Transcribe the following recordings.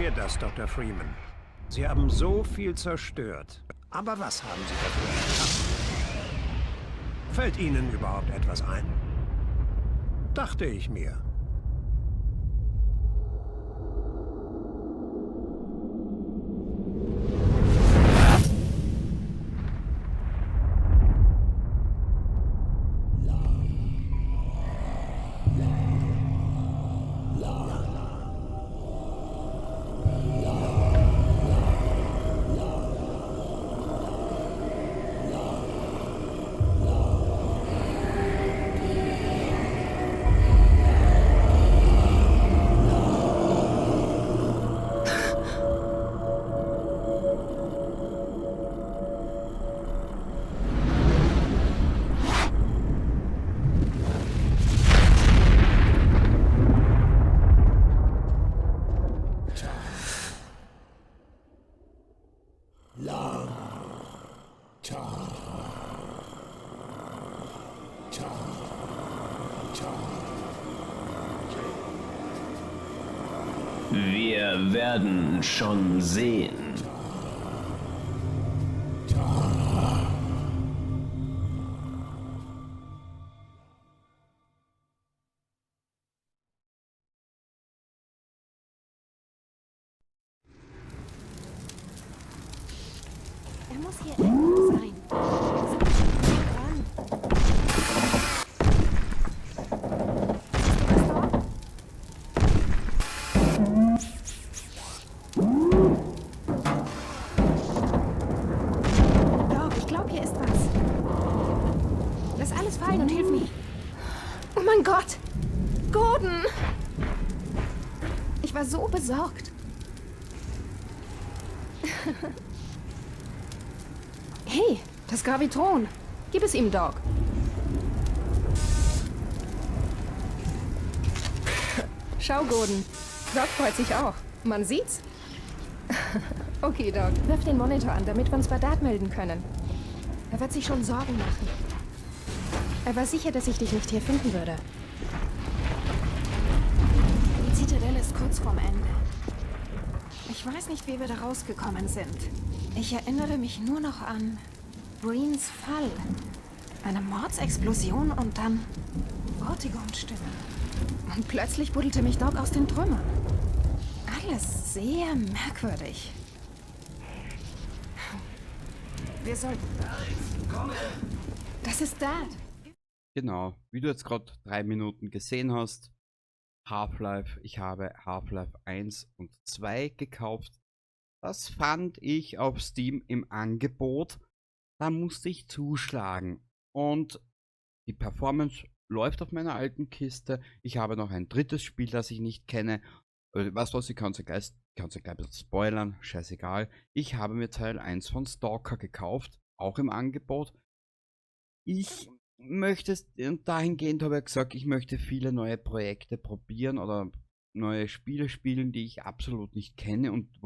mir das, Dr. Freeman. Sie haben so viel zerstört. Aber was haben Sie dafür getan? Fällt Ihnen überhaupt etwas ein? Dachte ich mir. Wir werden schon sehen. Er muss hier irgendwo sein. Wir sind schon nah dran. Siehst du was, Doc? Doc, ich glaube, hier ist was. Lass alles fallen und hilf mir. Oh mein Gott! Gordon! Ich war so besorgt. Hey, das Gravitron. Gib es ihm, Doc. Schau, Gordon. Doc freut sich auch. Man sieht's. Okay, Doc. Wirf den Monitor an, damit wir uns bei Dad melden können. Er wird sich schon Sorgen machen. Er war sicher, dass ich dich nicht hier finden würde. Die Zitadelle ist kurz vorm Ende. Ich weiß nicht, wie wir da rausgekommen sind. Ich erinnere mich nur noch an Breens Fall. Eine Mordsexplosion und dann Vortigaunt-Stimmen. Und plötzlich buddelte mich Doc aus den Trümmern. Alles sehr merkwürdig. Wir sollten... Das ist Dad. Genau, wie du jetzt gerade 3 Minuten gesehen hast, Half-Life, ich habe Half-Life 1 und 2 gekauft. Das fand ich auf Steam im Angebot. Da musste ich zuschlagen. Und die Performance läuft auf meiner alten Kiste. Ich habe noch ein drittes Spiel, das ich nicht kenne. Weißt du was, ich kann's ja gleich, kann's ja gleich ein bisschen spoilern, scheißegal. Ich habe mir Teil 1 von Stalker gekauft, auch im Angebot. Ich möchte es, und dahingehend habe ich gesagt, ich möchte viele neue Projekte probieren oder neue Spiele spielen, die ich absolut nicht kenne und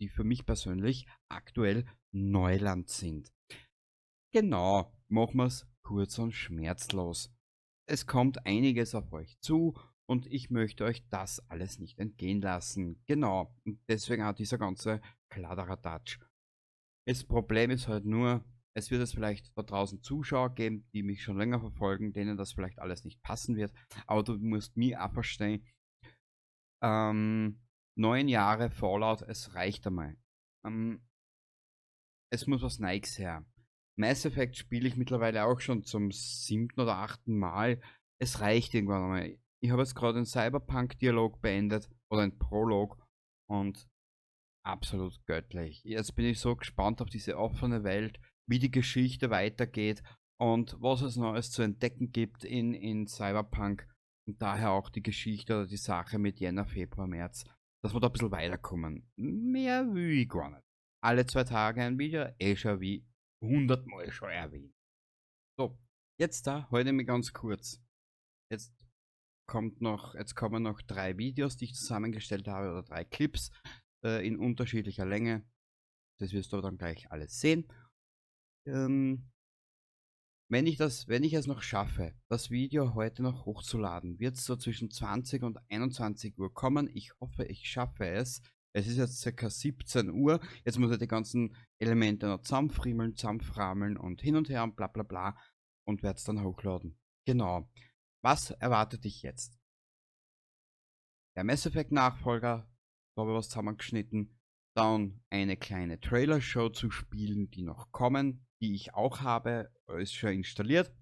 die für mich persönlich aktuell Neuland sind. Genau, machen wir's kurz und schmerzlos. Es kommt einiges auf euch zu und ich möchte euch das alles nicht entgehen lassen. Genau, und deswegen auch dieser ganze Kladderadatsch. Das Problem ist halt nur, es wird es vielleicht da draußen Zuschauer geben, die mich schon länger verfolgen, denen das vielleicht alles nicht passen wird. Aber du musst mich auch verstehen. 9 Jahre Fallout, es reicht einmal. Es muss was Neues her. Mass Effect spiele ich mittlerweile auch schon zum 7. oder 8. Mal. Es reicht irgendwann einmal. Ich habe jetzt gerade einen Cyberpunk-Dialog beendet oder einen Prolog und absolut göttlich. Jetzt bin ich so gespannt auf diese offene Welt, wie die Geschichte weitergeht und was es Neues zu entdecken gibt in Cyberpunk. Und daher auch die Geschichte oder die Sache mit Jänner, Februar, März, dass wir da ein bisschen weiterkommen. Mehr will ich gar nicht. Alle 2 Tage ein Video, eh schon wie 100-mal schon erwähnt. So, jetzt da, halte ich mich ganz kurz. Jetzt kommen noch 3 Videos, die ich zusammengestellt habe, oder 3 Clips in unterschiedlicher Länge. Das wirst du dann gleich alles sehen. Wenn ich es noch schaffe, das Video heute noch hochzuladen, wird es so zwischen 20 und 21 Uhr kommen. Ich hoffe, ich schaffe es. Es ist jetzt circa 17 Uhr. Jetzt muss ich die ganzen Elemente noch zusammenfriemeln, zusammenframeln und hin und her und bla bla bla und werde es dann hochladen. Genau. Was erwartet dich jetzt? Der Mass Effect Nachfolger, da habe ich was zusammengeschnitten. Dann eine kleine Trailer-Show zu spielen, die noch kommen, die ich auch habe, ist schon installiert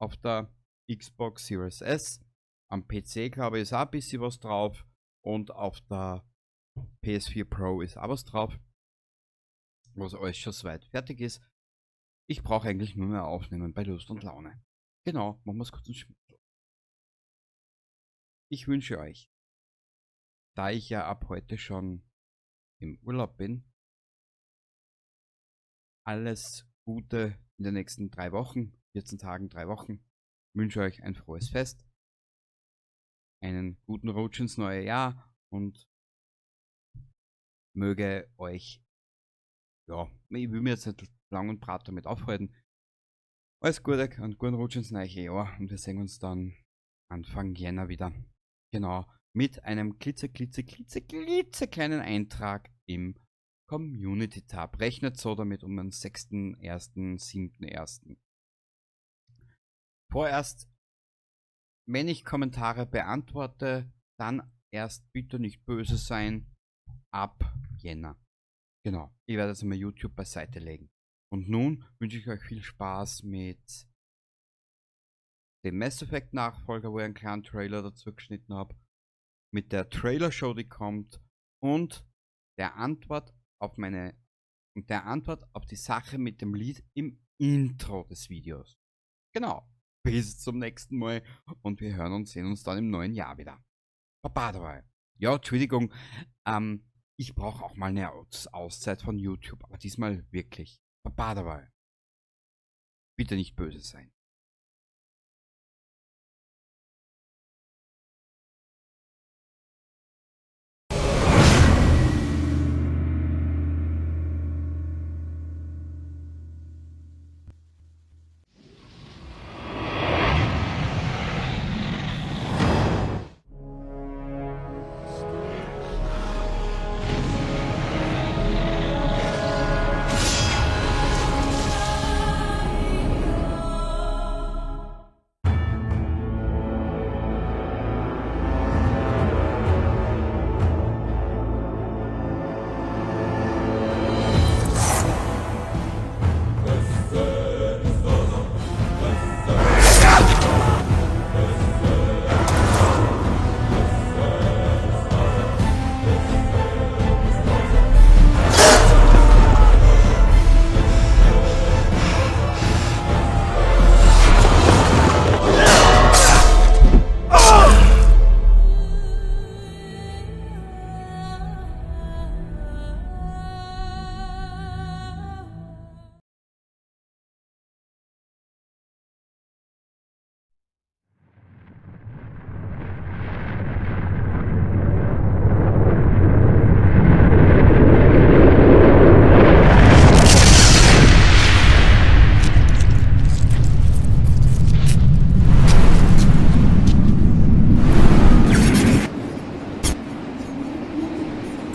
auf der Xbox Series S. Am PC, glaube ich, ist auch ein bisschen was drauf und auf der PS4 Pro ist auch was drauf, was alles schon soweit fertig ist. Ich brauche eigentlich nur mehr aufnehmen bei Lust und Laune. Genau, machen wir es kurz und schmutzig. Ich wünsche euch, da ich ja ab heute schon im Urlaub bin, alles Gute in den nächsten 3 Wochen, 14 Tagen, 3 Wochen. Ich wünsche euch ein frohes Fest, einen guten Rutsch ins neue Jahr und möge euch, ja, ich will mir jetzt nicht lang und breit damit aufhalten. Alles Gute, einen guten Rutsch ins neue Jahr und wir sehen uns dann Anfang Jänner wieder. Genau, mit einem klitze, klitze, klitze, klitze kleinen Eintrag im Community Tab. Rechnet so damit um den 6.1., 7.1. Vorerst, wenn ich Kommentare beantworte, dann erst bitte nicht böse sein, ab Jänner. Genau, ich werde jetzt einmal YouTube beiseite legen. Und nun wünsche ich euch viel Spaß mit dem Mass Effect Nachfolger, wo ich einen kleinen Trailer dazu geschnitten habe, mit der Trailer-Show, die kommt, und der Antwort auf meine, und der Antwort auf die Sache mit dem Lied im Intro des Videos. Genau. Bis zum nächsten Mal und wir hören und sehen uns dann im neuen Jahr wieder. Baba dabei. Ja, Entschuldigung, ich brauche auch mal eine Auszeit von YouTube, aber diesmal wirklich. Baba dabei. Bitte nicht böse sein.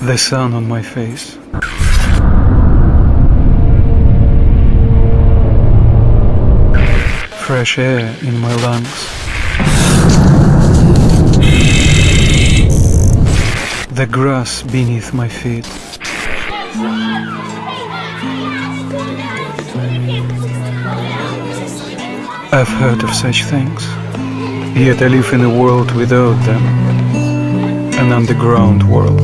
The sun on my face. Fresh air in my lungs. The grass beneath my feet. I've heard of such things, yet I live in a world without them, an underground world.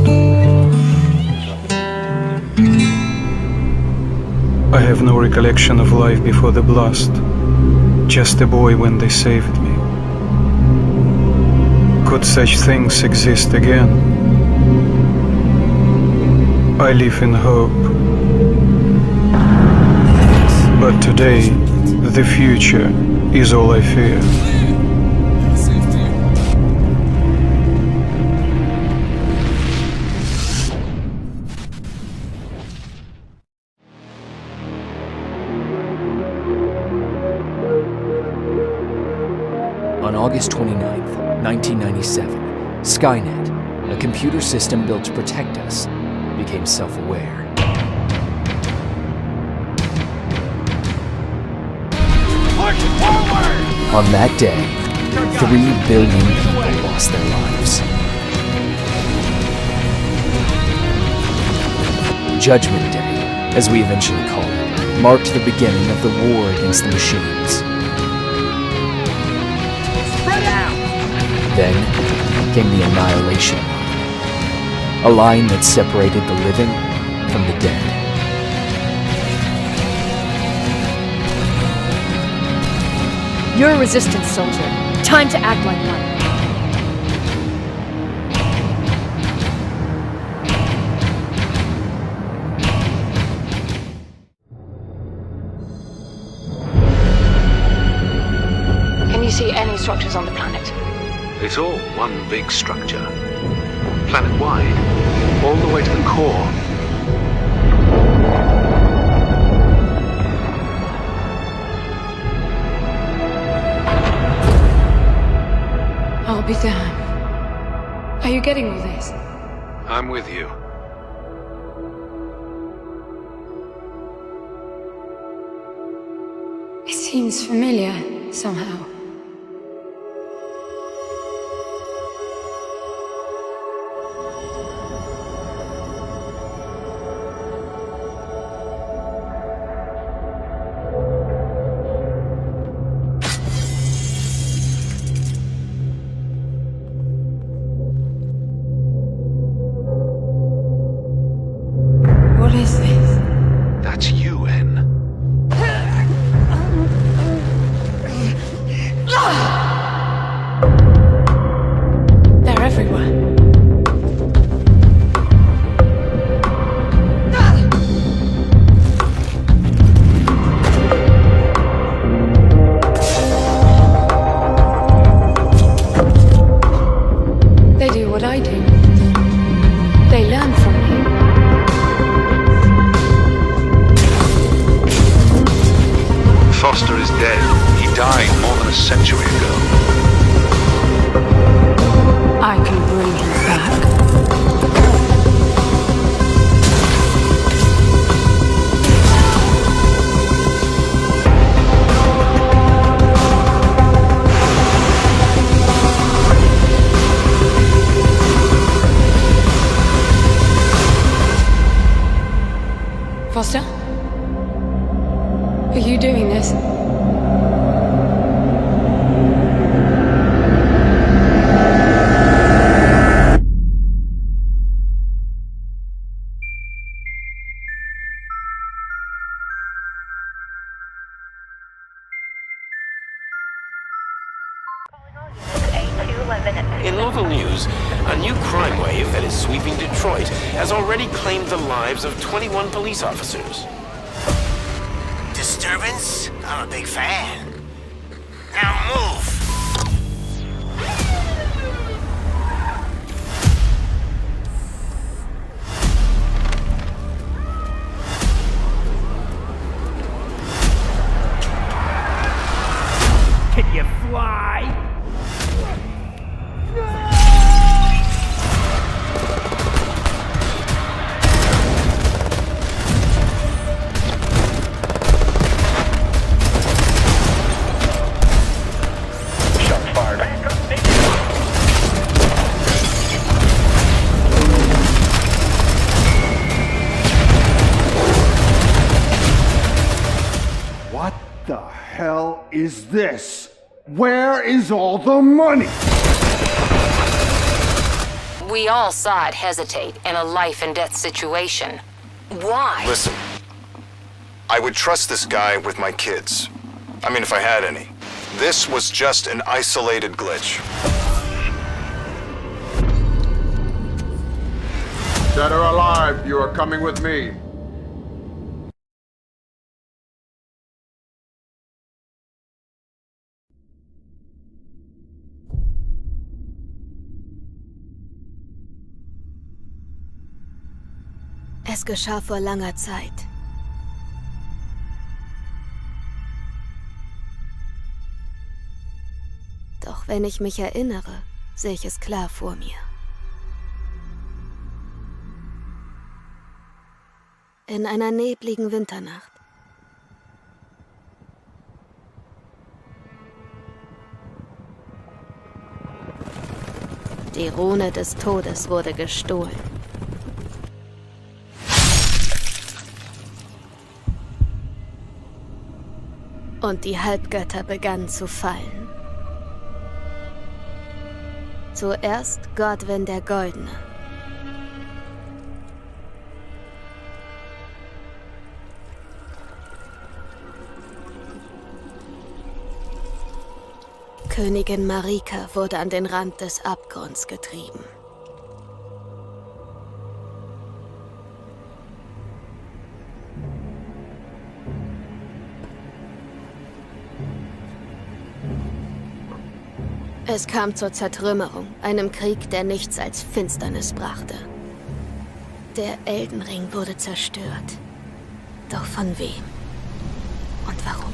I have no recollection of life before the blast, just a boy when they saved me. Could such things exist again? I live in hope. But today, the future is all I fear. August 29th, 1997, Skynet, a computer system built to protect us, became self aware. On that day, 3 billion people lost their lives. Judgment Day, as we eventually called it, marked the beginning of the war against the machines. Then came the Annihilation Line, a line that separated the living from the dead. You're a resistance soldier. Time to act like one. Can you see any structures on the planet? It's all one big structure. Planet wide, all the way to the core. I'll be damned. Are you getting all this? I'm with you. It seems familiar, somehow. What is this? That's you, N. They're everywhere. They do what I do. They learn from me. Foster is dead. He died more than a century ago. I can bring him back. Foster? Are you doing this? In local news, a new crime wave that is sweeping Detroit has already claimed the lives of 21 police officers. Disturbance? I'm a big fan. Now move! Can you fly? Shots fired. What the hell is this? Where is all the money? We all saw it hesitate in a life and death situation. Why? Listen, I would trust this guy with my kids. I mean, if I had any. This was just an isolated glitch. Dead or alive, you are coming with me. Es geschah vor langer Zeit. Doch Doch wenn ich mich erinnere, sehe ich es klar vor mir. In einer nebligen Winternacht. Die Rune des Todes wurde gestohlen. Und die Halbgötter begannen zu fallen. Zuerst Godwin der Goldene. Königin Marika wurde an den Rand des Abgrunds getrieben. Es kam zur Zertrümmerung, einem Krieg, der nichts als Finsternis brachte. Der Elden Ring wurde zerstört. Doch von wem? Und warum?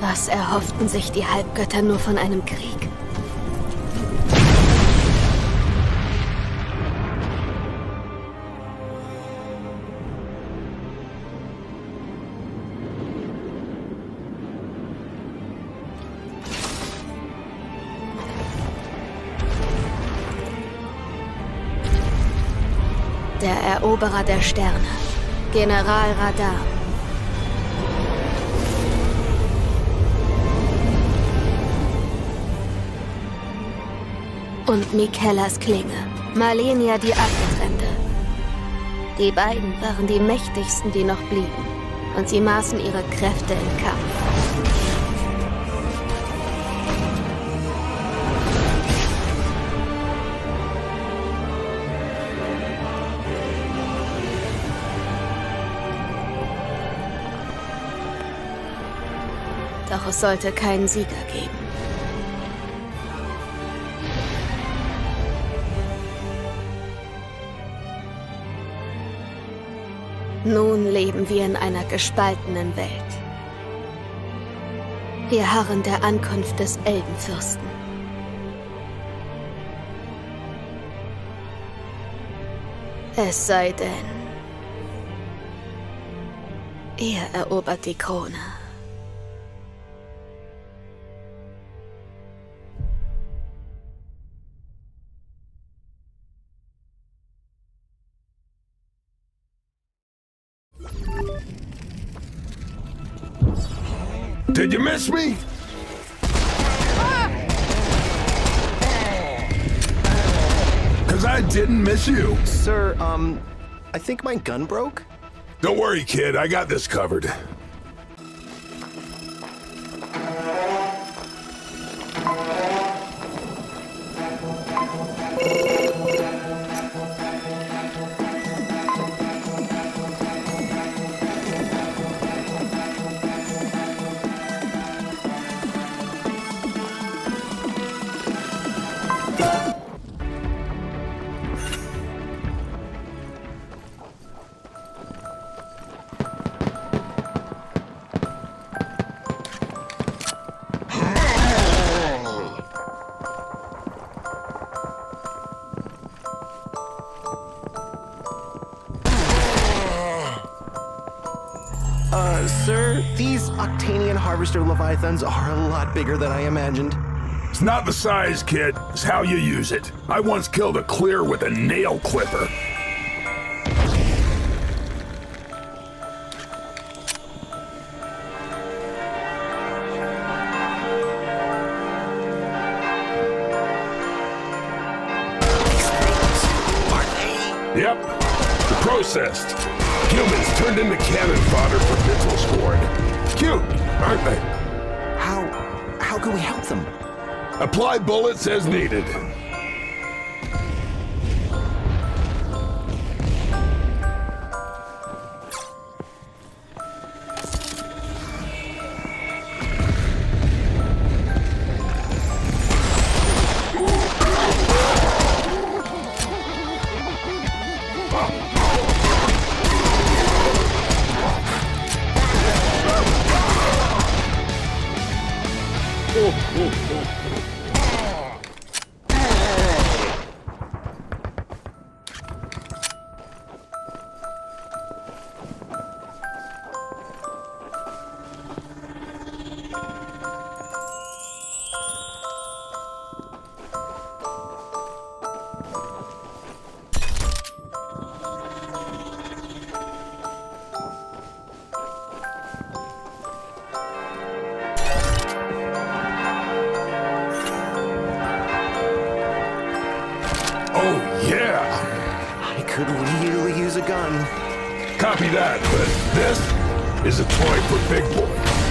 Was erhofften sich die Halbgötter nur von einem Krieg? Der Eroberer der Sterne, General Radar. Und Mikellas Klinge, Malenia die Abgetrennte. Die beiden waren die mächtigsten, die noch blieben, und sie maßen ihre Kräfte im Kampf. Doch es sollte keinen Sieger geben. Nun leben wir in einer gespaltenen Welt. Wir harren der Ankunft des Elbenfürsten. Es sei denn, er erobert die Krone. Did you miss me? Cause I didn't miss you. Sir, I think my gun broke. Don't worry, kid. I got this covered. Sir, these Octanian Harvester Leviathans are a lot bigger than I imagined. It's not the size, kid. It's how you use it. I once killed a clear with a nail clipper. These things, are they? Yep. The processed. Humans turned into cannon fodder for mental scoring. Cute, aren't they? How can we help them? Apply bullets as needed. Oh, yeah! I could really use a gun. Copy that, but this is a toy for big boys.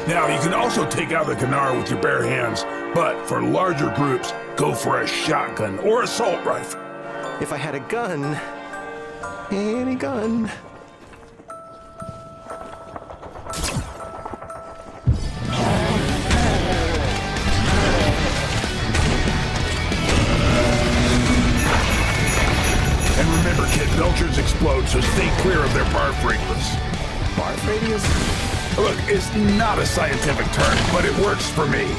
Now, you can also take out the Gnaar with your bare hands, but for larger groups, go for a shotgun or assault rifle. If I had a gun, any gun. And remember, kid, Belchers explode, so stay clear of their barf radius. Barf radius? Look, it's not a scientific term, but it works for me.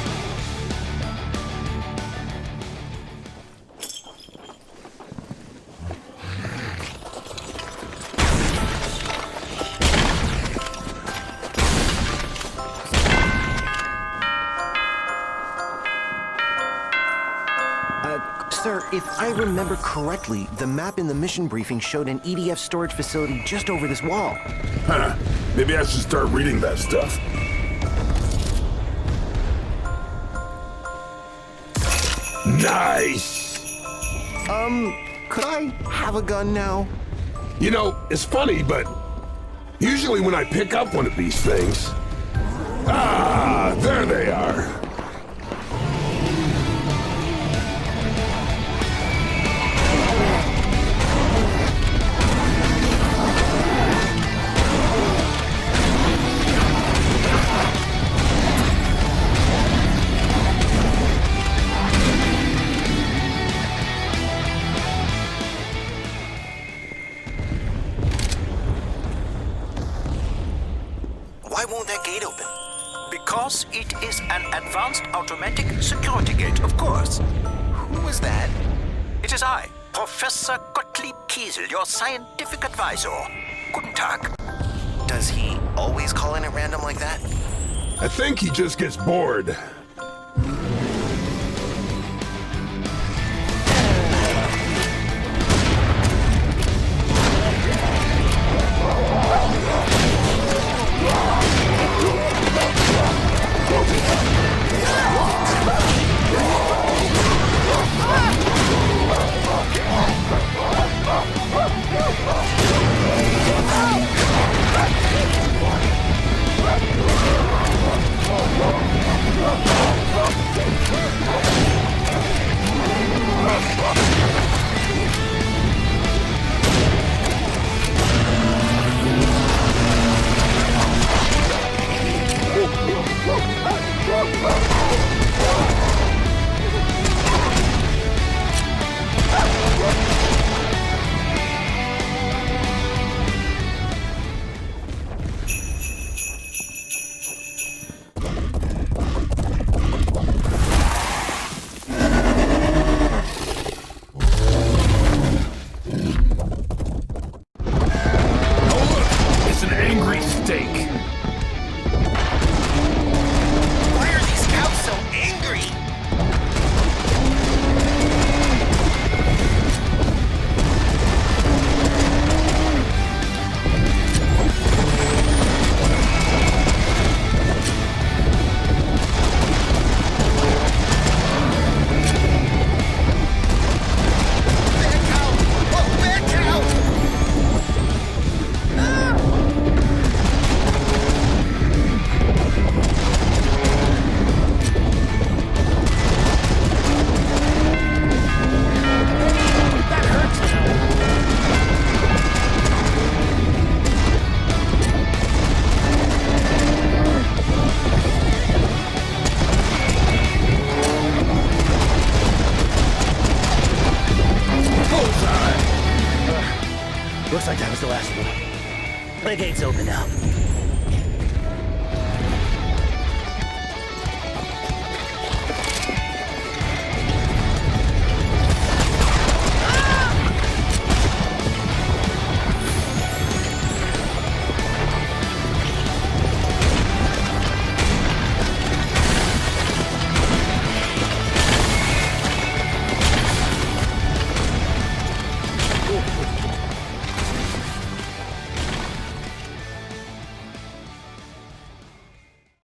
Sir, if I remember correctly, the map in the mission briefing showed an EDF storage facility just over this wall. Huh. Maybe I should start reading that stuff. Nice! Could I have a gun now? You know, it's funny, but usually when I pick up one of these things... Ah, there they are. Why won't that gate open? Because it is an advanced automatic security gate, of course. Who is that? It is I, Professor Gottlieb Kiesel, your scientific advisor. Guten Tag. Does he always call in at random like that? I think he just gets bored. Looks like that was the last one. The gate's open now.